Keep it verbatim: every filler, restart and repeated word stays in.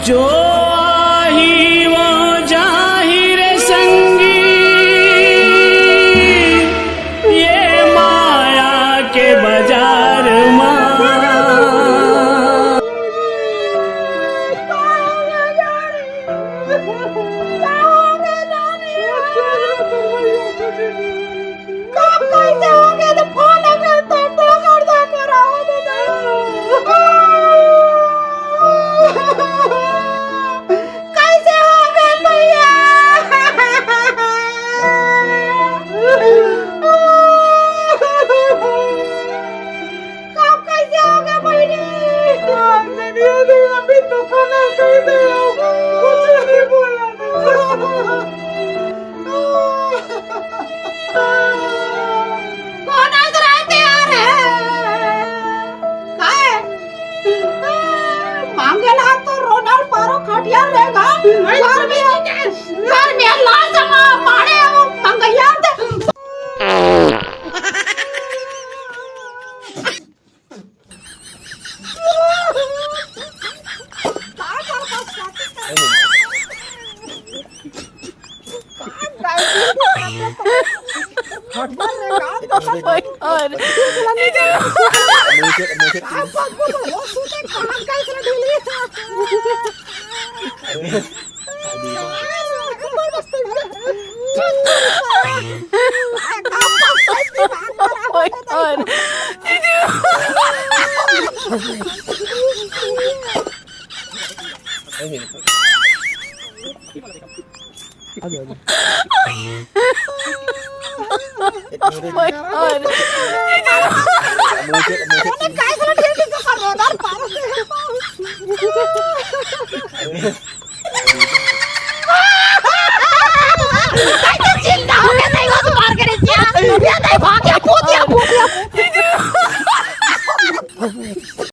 जो आही वो जाही रे संगी, ये माया के बाजार मा। कब कैसे हो गए तो फोन लगे तो डोकर डोकर आवाज होता। कैसे हो गए भैया? कब कैसे हो गए बहनी? अभी तो खाना कैसे हो? कुछ नहीं बोला। कोन हंस रहे थे यार? काय? मांगेला तो रोनाल्ड पारो खटिया रहेगा। घर में, घर में लाल समा मारे वो मंगैया थे। Oh my God. Oh my God. Oh my God.